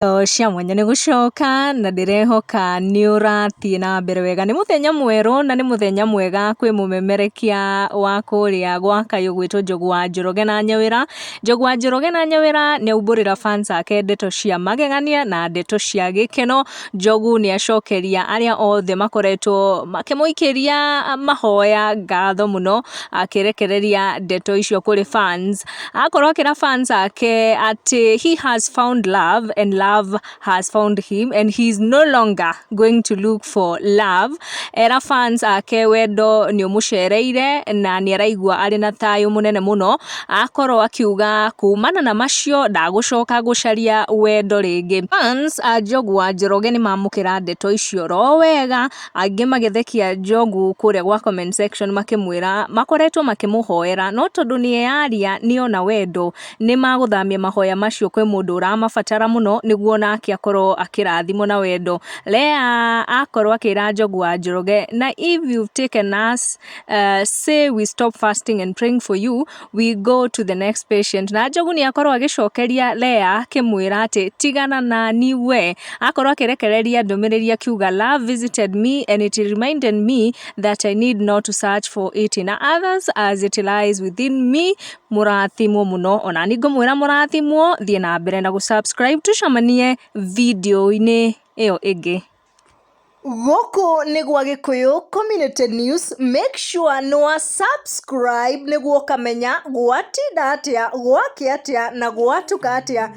Cia mwanya nĩ gũcoka na ndĩrehoka nĩ ũrathiĩ na mbere wega. Nĩ mũthenya mwerũ na nĩ mũthenya mwega kwĩ mũmemerekia wa kũrĩa gwa Kayũ gwĩtwo Njogu wa Njoroge na Nyawĩra. Njogu wa Njoroge na Nyawĩra nĩ aumbũrĩra fans ake ndeto cia magegania na ndeto cia gĩkeno. Njogu nĩ acokeria arĩa othe makoretwo makĩmũikĩria mahoya ngatho mũno, akĩrekereria ndeto icio kũrĩ fans. Akorwo akĩra fans ake atĩ he has found love and love has found him and he is no longer going to look for love. Era fans ake wendo nĩ ũmũcereire na nĩ araigua arĩ na thayũ mũnene mũno. Akorwo akiuga kumana na macio ndagũcoka gũcaria wendo rĩngĩ. Fans a Njogu wa Njoroge nĩ mamũkĩra ndeto icio ro wega, angĩ magĩthekia Njogu kũrĩa gwa comment section makĩmwĩra makoretwo makĩmũhoera no tondũ nĩ eyaria nĩona wendo, nĩ magũthamia mahoya macio kwĩ mũndũ ũramabatara mũno nĩguo nake akorwo akĩrathimwo na wendo. Lea akorwo akĩra Njogu wa Njoroge, na if you've taken us, say we stop fasting and praying for you, we go to the next patient. Na Njogu nĩ akorwo agĩcokeria Lea akĩmwĩra atĩ tigana nani we. Akorwo akĩrekereria ndũmĩrĩri akiuga, "Love visited me and it reminded me that I need not to search for it in others as it lies within me." Mũrathimwo mũno, ona ni ngũmwĩra mũrathimwo. Thiĩ na mbere na gũsubscribe, tucemanie video-inĩ ĩyo ĩngĩ. Gũkũ nĩ gwa Gĩkũyũ Community News. Make sure nĩ wa subscribe nĩguo ũkamenya gwatinda atĩa, gwakĩa atĩa na gwatuka atĩa.